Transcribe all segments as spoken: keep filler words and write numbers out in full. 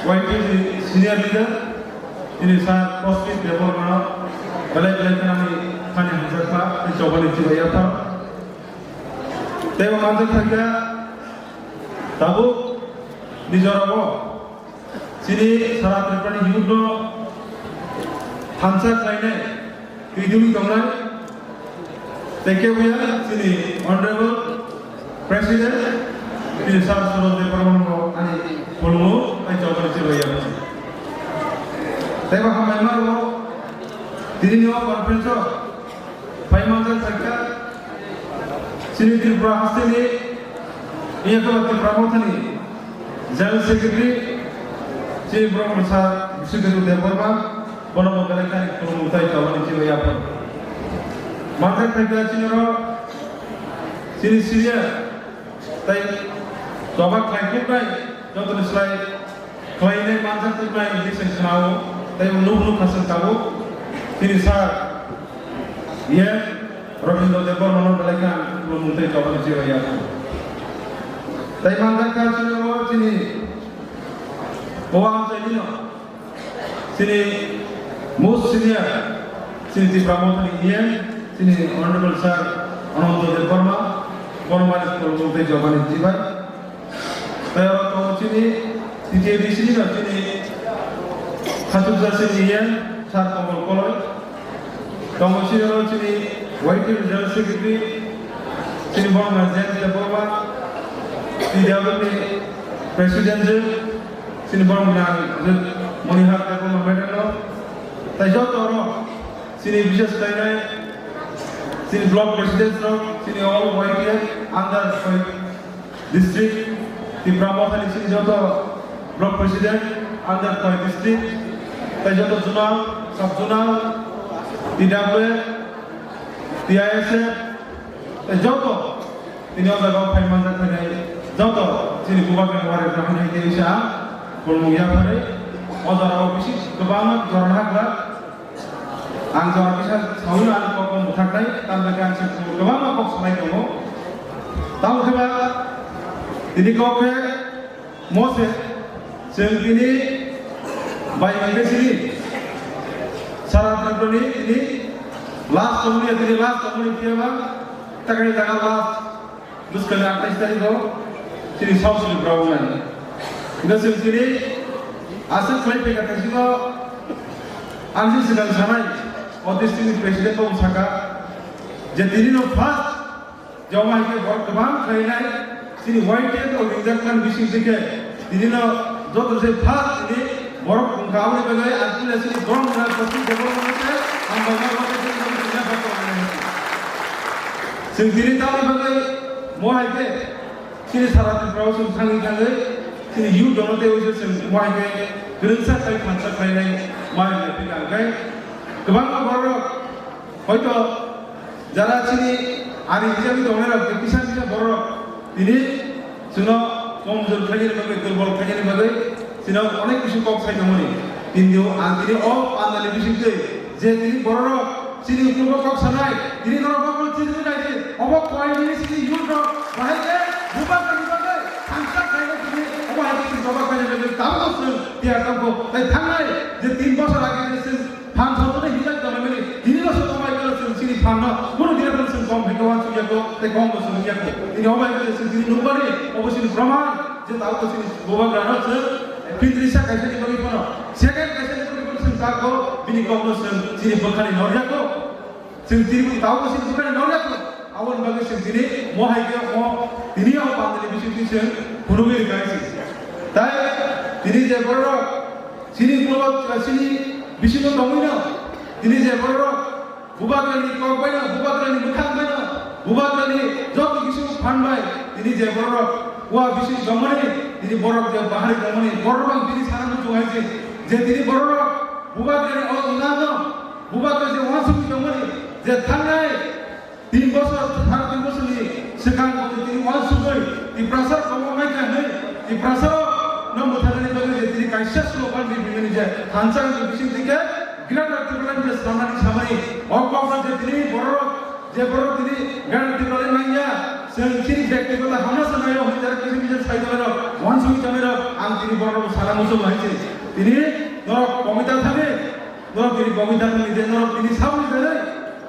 Y T F ni senior leader, ini Sir Kostik Debbarma no belai belai khe ani thani hamjakma tei chobani chibai yaphar. Tei bo manjak thangkha tabuk nijora bo chini sara Tripura ni youth no thansa khlainai twi dumi tongnai. Tei kebo ya chini Honorable President, chini Sir Suraj Debbarma no ani khulumung tei chobani chibai yaphar. Tei bo hambai ma rwo tini ni o conference o phai manjak thangkha chini Tripura haste ni, iya khe Tipra Motha ni General Secretary, chini borok Sir Biswakhetu Debbarma, bono bo belai khe ani khulumung tei chobani chibai yaphar. Manjak thangkha chini oro chini senior tei choba khlai khuknai jotoni slai khlainai manjak khuknai hinwi se khwnao, tei nuk nuk kha se tabuk chini Sir Iyan Rabindra Debbarma no belai khe ang khulumung tei chobani chibai yaphar. Tei manjak kha chini o chini Bowa Amchaini no chini most senior chini Tipra Motha ni E M chini Honorable Sir Ananta Debbarma, bono mani khulumung tei chobani chibai. Tei oro tongo chini T T A D C ni no chini Khatukja chini E M Sir Komol Koloi. Tongo chini oro chini Y T General Secretary chini borok no James Debbarma, T W ni President je chini borok no Monihar Debbarma Madam no. Tei joto oro chini bishes khlainai chini block president rok, chini all Y T F under district, Tipra Motha ni chini joto block president under koi district, tei joto zonal, sub zonal, T W F, T I S F, tei joto tini o jaga o phai manjak phainai joto chini bubagra ni warek rok hai khe sa khulumung yapharwi o jora o bisi kwbangma jora nagra. Ang jora kisa sawi ani kok no mwthaknai, tamni khe ang se kwbangma kok sanai tongo. Tamo khe ba tini kok khe mo se chwng tini bai hwnkhe sini sara Tripura ni tini last tongmani, tini last tongmani phiya ba takani jaga last. Bwskangni atais tarikh o chini sausni borok wngnai. Hwnkhe chwng tini aswk khlai phaikha thaisingo ang se swkang sanai, o district ni president bo sakha je tini no first joma hai khe borok kwbang khlainai chini Y T F rok ringjak man bising se khe Tini no joto se first tini borok wngkha, aboni bagwi ang tini sini borok wngkha, Kostik Debbarma no se hambai ma rwmani tini no tini no kok rwmani. Chwng tini tamoni bagwi mo hai khe chini sara Tripura o chwng thangwi thangwi chini youth rok no tei uaisa chwng mo hai khe kwrwngsa khai thansa khlainai ma hai khe tini ang khe kwbangma borok Hoito jara chini ari hijab ni tongnai rok, kisa kisa borok rok tini chwngno komjor khainani bagwi, durbol khainani bagwi chwngno onek kisi kok sai tongmani. Tini o ang tini o pandani bisingtwi je tini borok rok chini uklogo kok sanai, tini norok bo chini nai di, obo koi ni chini youth rok bahai khe bubagrani bagwi thansa khainai tini obo hai khe chini bubagrani bagwi tabukbo chwng tiyar tongkho. Tai thangnai je tin bosor age je chwng Phan sotoni himlai tongmani, tini no se tongmai khe chwng chini phan no, kunu dire phan chwng kom hai khe uansuk ya kho, tei kom bo chwng ya kho. Tini omo hai khe chwng tini nukmani, obo chini proman, je tabuk chini bubagra no chwng pintrisa kaisa ni bagwi phano, second kaisa ni bagwi phano chwng ta kho, bini kok no chwng chini bwkhani nor ya kho. Chwng tini tabuk chini bwkhani nor ya kho. Aboni bagwi chwng tini mo hai khe mo tini o pandani bisingtwi chwng phunugwi rwkha hai se. Tai tini je borok rok chini borok, chini bisingo tongwi no tini je borok rok bubagrani kok bai no, bubagrani bwkhak bai no, bubagrani joto kisu phan bai tini je borok rok wa bising tongmani, tini borok je bahari tongmani, borok rok tini sana muchung hai se je tini borok rok bubagrani o ina no bubagra je uansugwi tongmani je thangnai Tin bosor, sar tin bosor ni swkang bo tini uansugwi Tiprasa rok tongo nai kha hwnwi Tiprasa rok no mwthanani bagwi je tini kaisa slogan ri bini je thansa ni bising tike Greater Tipraland je samani samani o kok no je tini borok rok je borok tini Greater Tipraland nangya chwng chini bektigoto hamya sanayo hwnwi jara kisa kisa sai tongnai rok uansugwi tongnai rok Ang tini borok sana muchung hai se. Tini norok komita thani, norok tini komita thani je norok tini sabni bagwi,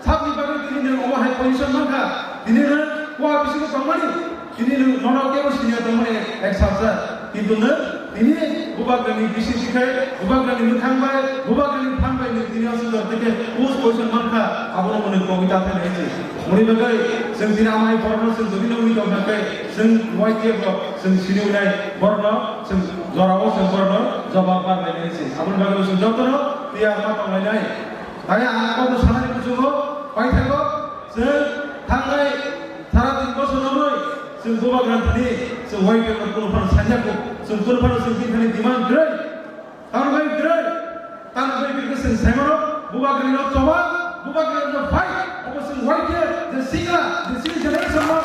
sabni bagwi tini nwng omo hai position mankha. Tini nwng kua bisingo tongmani, tini nwng norok kebo siniya tongmani ek salsa. Kintu nwng tini bubagrani bising sikhai, bubagrani mwkhang bai, bubagrani phan bai nwng tini aswk jor tike us position mankha, abono nwng komita thani hai se. Muni bagwi chwng tini amai borokno chwng jodi nw wi tong kha khe, chwng Y T F rok chwng sini wngnai borokno chwng jorao chwng borokno jobab ma rwlainai se. Aboni bagwi chwng jotono tiyar ma tonglainai. Tei ang abono sanani kuchugo paithago chwng thangnai sara tin bosor nogwi chwng bubagra thani chwng Y T F rok kunu phano sanjak chwng kunu phano chwng bini thani demand kwrwi. Tamo bai kwrwi, tamo bai kwrwi chwng saimano, bubagrani no choba, bubagrani no fight, obo chwng Y T F, je sikla, je chini generation no,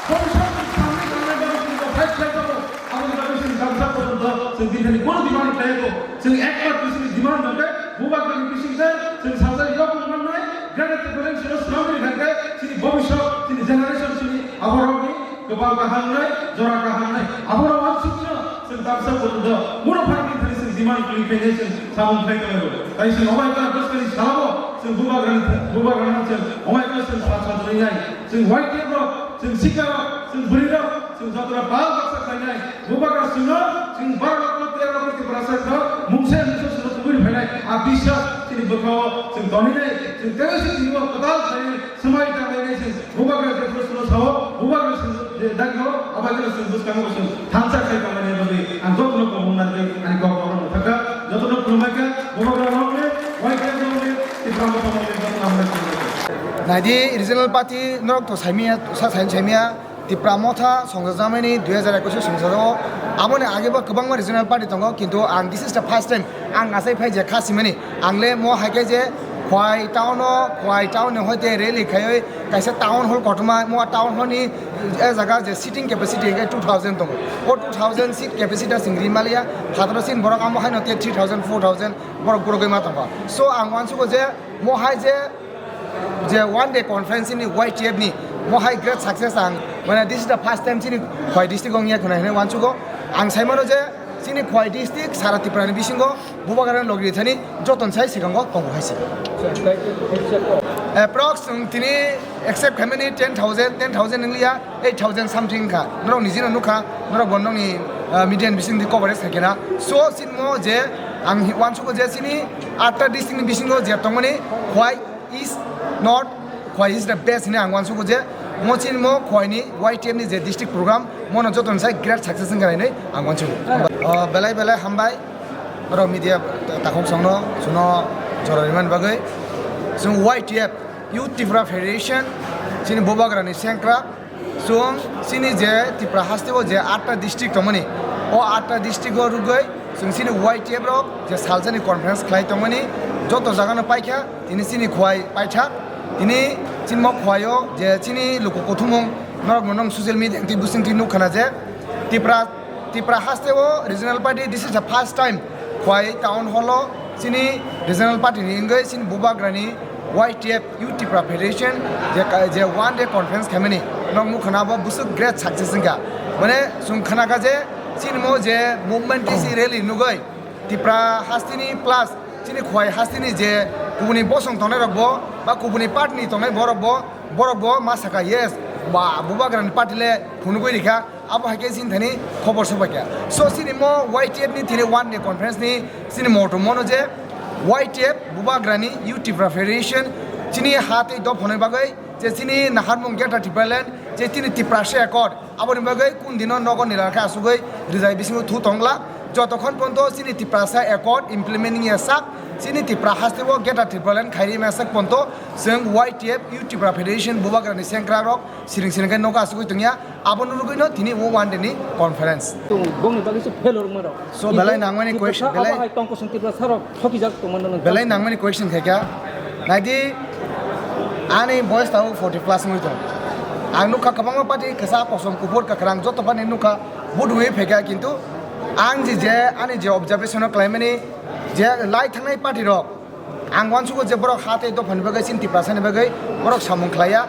bhobishyot ni samni thangnai bagwi chwng fight khlai tongo, aboni bagwi chwng gamsa porjonto chwng bini thani bono demand khlai tongo, chwng ekmatro chini demand hwnkhe, bubagrani bisingtwi chwng sajak yok wng mannai, Greater Tipraland sino swnamwi rwkha khe, chini bhobishyot, chini generation, chini aborokni kwpal kaham wngnai, jora kaham wngnai, aborok wansukno chwng tamsa porjonto, bono pharni thani chwng demand khlai khainai chwng samung khlai tongo. Tai chwng obai kha bwskangni salao chwng bubagrani, bubagrano chwng obai kha chwng sa sa tongnai. Chwng Y T F rok, chwng sikla rok, chwng bwrwi rok, chwng jotono pal baksa khlainai. Bubagra chwngno, chwng borok rokno, tei rokno Tiprasa rok mungsa mungsa chwngno tubui phainai. A biswas chini bwkhao chwng tonwi nai. Chwng teibo se tini o kwtal khlainai, swmai tanglainai chwng. Bubagra je Krishna sao, bubagra je dagno, abagra je bwskango se thansa khai tongmani bagwi ang jotono kobong narwi ani kok rokno thaka, jotono khulumai kha, bubagra rokni, Y T F rokni, Tipra Motha rokni jotono hambai khulumai kha. Naidi regional party norok to saimia, sa sain saimia, Tipra Motha songsa jamani dui hajar ekwis songsa o, aboni age bo kwbangma regional party tongo, kintu ang this is the first time ang asai phai je kha simani, ang le mo hai khe je Khwai town o, Khwai town ni hoite rally khaiwi kaisa town hall kotorma, mo town hall ni e jaga je seating capacity hwnkhe two thousand tongo. O two thousand seat capacity sing ri maliya, phataro sin borok amo haino te three thousand, four thousand borok gurugwi ma tongo. So ang uansugo je mo hai je, je one day conference ni Y T F ni mo hai great success ang, mane this is the first time chini Khwai district o wngya khuna hinwi uansugo. Ang saimano je chini Khwai district sara Tripura ni bisingo bubagrani logi thani joton sai sikango tongo hai se. Approx chwng tini accept khaimani ten thousand, ten thousand wngliya, eight thousand something kha. Norok nijino nukha, norok bo nokni, ah, media ni bisingtwi coverage khaikhe na. So, sinmo je ang hi-, uansugo je chini atta district ni bisingo je tongmani Khwai is not, Khwai is the best hinwi ang uansugo je mo chini mo Khwai ni Y T F ni je district program, mono joton sai great success wngkha hinwi ang uansugo. Oh, belai belai hambai, norok media takhuk songno, chuno jora rimani bagwi. Chwng Y T F, Youth Tipra Federation, chini bubagrani sengkrak, chwng chini je Tipra hasteo je atta district tongmani, o atta district o rwgwi chwng chini Y T F rok je salsani conference khlai tongmani joto jagano paikha, tini chini Khwai paithak, tini chini mo Khwai o je chini luku kuthumung norok no nong social media twi bwswng twi nukha na je Tipra Tipra haste o regional party, this is the first time Khwai town hall o chini regional party ni wngwi chini bubagrani Y T F, Youth Tipra Federation, je ka-, je one day conference khaimani, nok nukha na bo bwswk great success wngkha. Mane chwng khna kha je chini mo je movement twi si rally nugwi Tipra hasteni plus chini Khwai hasteni je kubuni bosong tongnai rok bo ba kubuni party ni tongnai borok bo, borok bo ma sakha, yes, ba bubagrani party le phunugwi rikha. Abo hai khe chini thani khobor sobai kha. So, chini mo Y T F ni tini one day conference ni chini moto mono je Y T F bubagrani Youth Tipra Federation chini ha tei dopha hwnwi bagwi je chini naharmung Greater Tipraland je chini Tiprasa Accord aboni bagwi kun dino nogo nilal khe asugwi rijai bisingo thu tongla. Jotokhon ponto chini Tiprasa Accord implementing ya sak chini Tipra haste o Greater Tipraland khairi ma sak ponto chwng Y T F Youth Tipra Federation bubagrani sengkrak rok siring siring khe nogo asugwi tongya. Abono rwgwino tini o one day ni conference. Tong bongni bagwi se failure wngma rok. So, belai nangmani question, belai hai tongkosong Tiprasa rok thokijak tongmano nang. Belai nangmani question khaikha. Naidi ani boyes tabuk forty plus wngwi tong. Ang nukha kwbangma party kwchak kosom kuphur kwkhwrang joto party nukha vote wngwi phaikha, kintu ang je, je ani je observation o khlaimani je lai thangnai party rok, ang uansugo je borok ha tei dophani bagwi chini Tiprasani bagwi borok samung khlaiya,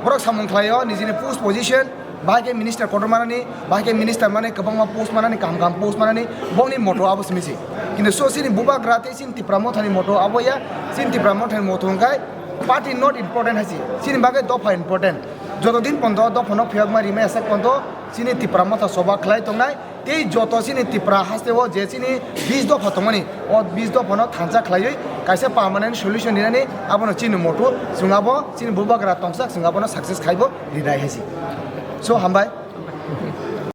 borok samung khlaio nijini post position, Bahai khe minister kotor manani, bahai khe minister mane kwbangma post manani, kaham kaham post manani, bongni moto abo simi se. Kintu so chini bubagra tei chini Tipra Mothani moto abo ya, chini Tipra Mothani moto hwnkhe party not important hai se, chini bagwi dopha important. Joto din pondo dophano phiyokma rimai asak pondo chini Tipra Motha soba khlai tongnai, tei joto chini Tipra haste o je chini bis dopha tongmani, o bis dophano thansa khlaiwi kaisa permanent solution rinani abono chini moto, chwng abo chini bubagra tongsak chwng abono success khaibo rinai hai se. So, hambai.